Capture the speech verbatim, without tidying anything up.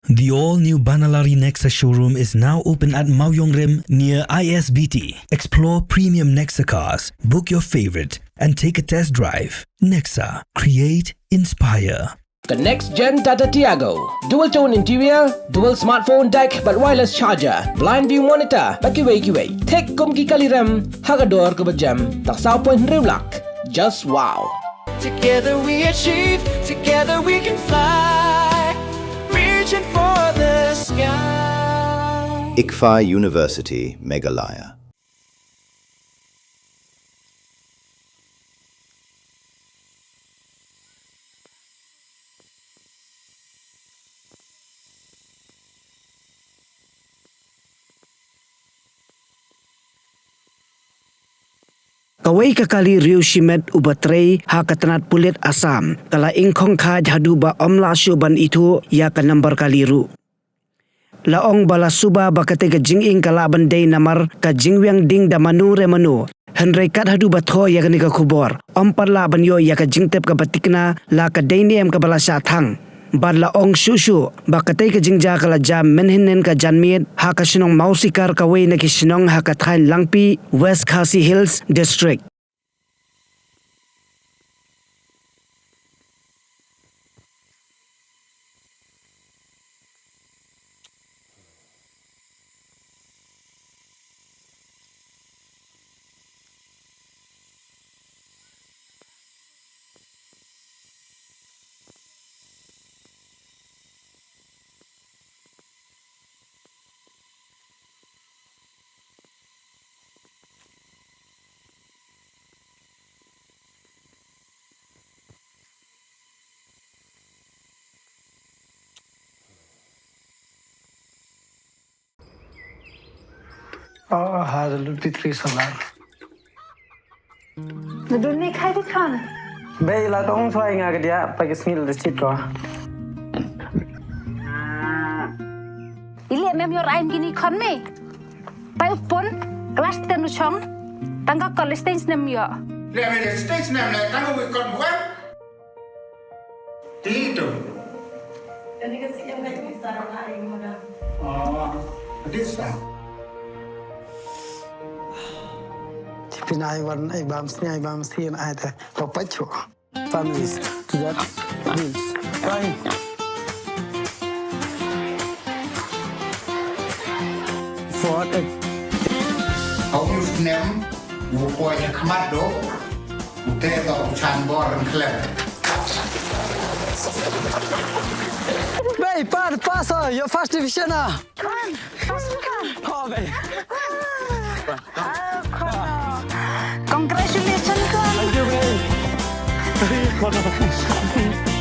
The all-new Banalari Nexa showroom is now open at Mawiongrim near I S B T. Explore premium Nexa cars, book your favorite, and take a test drive. Nexa, create, inspire. Ka next gen Tata Tiago. Dual tone interior, dual smartphone deck bad wireless charger, blind view monitor bad kiwei kiwei. Thik kum ki kali rem ha ka dor kaba jem, tang saw point hynriew lak. Just wow. Together we achieve, together we can fly. Reaching for the sky. ICFAI University, Meghalaya. Kawei ka kali riewshimet uba trei ha ka tnat pulit Assam ka la ingkhong khaid haduh ba ym lah shuh ban ithuh ïa ka nombar kali ruh. La ong ba la suba ba katei ka jinging ka lah ban dei namar ka jingwiang ding da mano re mano. Hynrei kat haduh ba thoh ïa kane ka khubor, ym pat lah ban ïoh ïa ka jingtip kaba tikna la ka dei ne em kaba la shah thang. Bad la ong shuh shuh ba katei ka jingjia ka la jia mynhynnin ka janmiet ha ka shnong Mawsikar, kawei na ki shnong ha ka thaiñ Langpih, West Khasi Hills District. Oh, hallelujah, Petri salar. Nadun ni khai di khan. Bei la tong suai nga ke dia, pagi sngi la chit ko. Ili mem yor ain gini khan me. Pai pon, class ten u chong, tang ka college stage nem yo. Le me stage nem le, tang ka wi kon buat. Ti tu. Kani ka si yang kai ni sarang ai mo da. Oh, this one. Pin ai wan ai bam sni ai bam sni ai ta. Ko pacho. Families to that bills. Fine. For it. How you name? U poi ha khmat do, u te do u chan bor ryngkhlem. Bei, pat, pass, oh, your first division, ah. Come on, pass, come on. Oh, bei. Oh, come on. Congratulations, come on. Thank you, bei. Thank you.